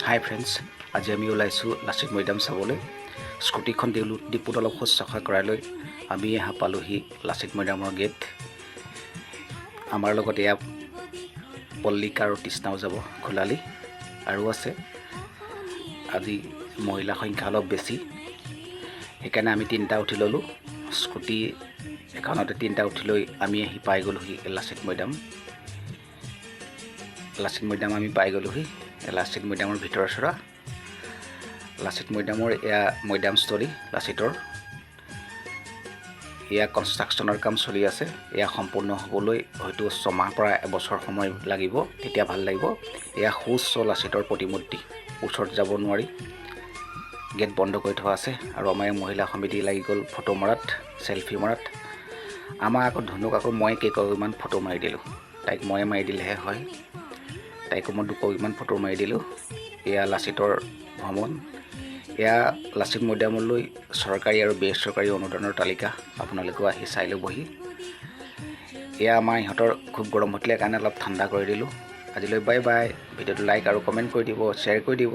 হাই friends, আজি আমি ওলাইছোঁ লাচিত মৈদাম চাবলৈ। স্কুটিখন দিলোঁ ডিপুত অলপ শুশ্ৰূষা কৰাই লৈ আমি পালোহি লাচিত মৈদামৰ গেট। আমাৰ লগত এয়া পল্লিকা আৰু তৃষ্ণাও যাব, খোলালি আৰু আছে। আজি মহিলাৰ সংখ্যা অলপ বেছি, সেইকাৰণে আমি তিনিটা উঠি ল'লোঁ। স্কুটি এখনতে তিনিটা উঠি লৈ আমি আহি পাই গ'লোহি লাচিত মৈদাম। লাচিত মৈদাম আমি পাই গ'লোহি। লাচিত মৈদামৰ ভিতৰ চৰা, লাচিত মৈদামৰ এয়া মৈদামস্থলী। লাচিতৰ এয়া কনষ্ট্ৰাকশ্যনৰ কাম চলি আছে। এয়া সম্পূৰ্ণ হ'বলৈ হয়তো 6 মাহৰ পৰা এবছৰ সময় লাগিব, তেতিয়া ভাল লাগিব। এয়া সুউচ্চ লাচিতৰ প্ৰতিমূৰ্তি, ওচৰত যাব নোৱাৰি, গেট বন্ধ কৰি থোৱা আছে। আৰু আমাৰ এই মহিলা সমিতি লাগি গ'ল ফটো মৰাত, চেলফি মৰাত। আমাৰ আকৌ ধুনুক আকৌ মই কেইকপিমান ফটো মাৰি দিলোঁ। তাইক ময়ে মাৰি দিলেহে হয়। তাইকো মই দুকপিমান ফটো মাৰি দিলোঁ। এয়া লাচিতৰ ভ্ৰমণ। এয়া লাচিত মৈদামলৈ চৰকাৰী আৰু বেচৰকাৰী অনুদানৰ তালিকা, আপোনালোকেও আহি চাই ল'বহি। এয়া আমাৰ ইহঁতৰ খুব গৰম উঠিলে কাৰণে অলপ ঠাণ্ডা কৰি দিলোঁ। আজিলৈ বাই বাই। ভিডিঅ'টো লাইক আৰু কমেণ্ট কৰি দিব, শ্বেয়াৰ কৰি দিব।